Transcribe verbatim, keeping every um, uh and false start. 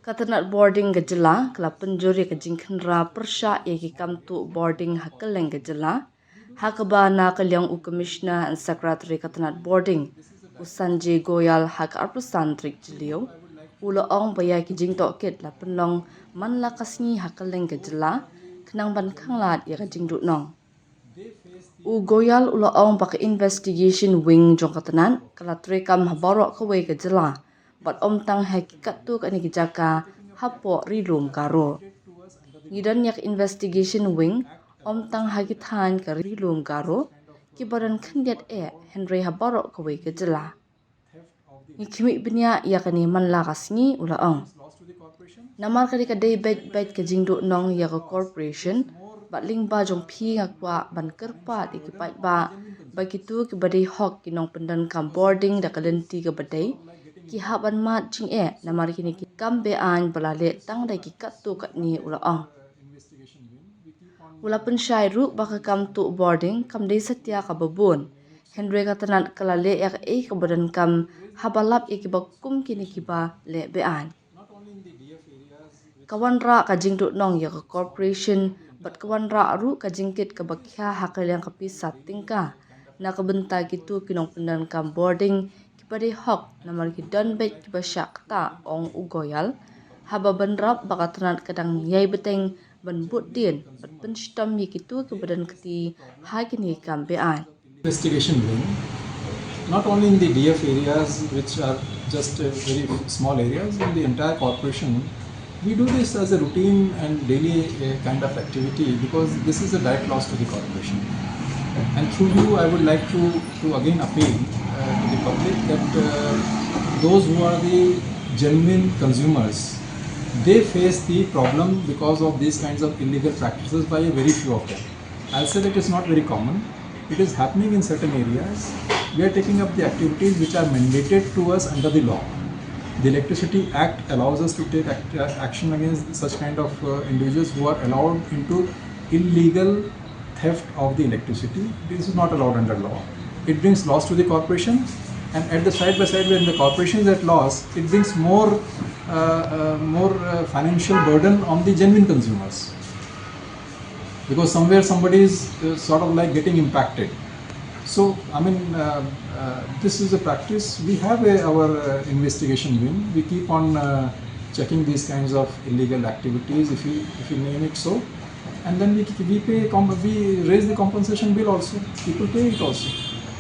Ka tnat bording ka jylla ka la pynjur ïa ka jingkhynra pyrshah ïa ki kam tuh bording ha kylleng ka jylla, ha kaba na ka liang u Commissioner and Secretary ka tnat bording, u Sanjay Goyal, ha ka arphew san tarik Jylliew, u la ong ba ïa ki jingtohkit la pynlong man la ka sngi ha kylleng ka jylla, khnang ban khanglad ïa ka jingduhnong. U Goyal u la ong ba ka investigation wing jong ka tnat ka la treikam ha baroh kawei ka jylla, bad ym tang ha ki katto katne ki jaka hapoh Ri Lum Garo. Ngi don ïa ka investigation wing ym tang ha ki thaiñ ka Ri Lum Garo, kiba don khyndiat eh, hynrei ha baroh kawei ka jylla. Ngi khmih bniah ïa kane man la ka sngi, u la ong. Namar ka dei ka dei beit beit ka jingduhnong ïa ka corporation, bad lyngba jong phi nga kwah ban kyrpad ïa ki paidbah ba kito kiba dei hok ki nongpyndonkam bording da ka lynti kaba dei, ki hap ban mad jingeh namar kine ki kam beaiñ ba la leh tang da ki katto katne, u la ong. U la pynshai ruh ba ka kam tuh bording kam dei satia kaba bun, hynrei ka tnat ka la leh ïa kaei kaba donkam haba lap ïa kiba kum kine kiba leh beaiñ. Ka wanrah ka jingduhnong ïa ka corporation, bad ka wanrah ruh ka jingkit kaba khia ha ka liang ka pisa tyngka na ka bynta kito ki nongpyndonkam bording kiba dei hok, namar ki don beit kiba shah ktah, ong u Goyal, haba bynrap ba ka tnat ka dang ïai bteng ban bud dien bad pynshitom ïa kito kiba don kti ha kine ki kam beaiñ. Investigation wing, not only in the D F areas, which are just, uh, very small areas, in the entire corporation, we do this as a routine and daily, uh, kind of activity because this is a direct loss to the corporation. And through you, I would like to, to again appeal, uh, to the public that, uh, those who are the genuine consumers, they face the problem because of these kinds of illegal practices by a very few of them. I'll say that it's not very common. It is happening in certain areas. We are taking up the activities which are mandated to us under the law. The Electricity Act allows us to take act, uh, action against such kind of, uh, individuals who are allowed into illegal theft of the electricity. This is not allowed under law. It brings loss to the corporation, and at the side by side, when the corporation is at loss, it brings more, uh, uh, more, uh, financial burden on the genuine consumers, because somewhere somebody is, uh, sort of like getting impacted. So, I mean, uh, uh, this is a practice. We have a, our, uh, investigation wing. We keep on, uh, checking these kinds of illegal activities, if you, if you name it so. And then we, we pay, comp- we raise the compensation bill also. People pay it also.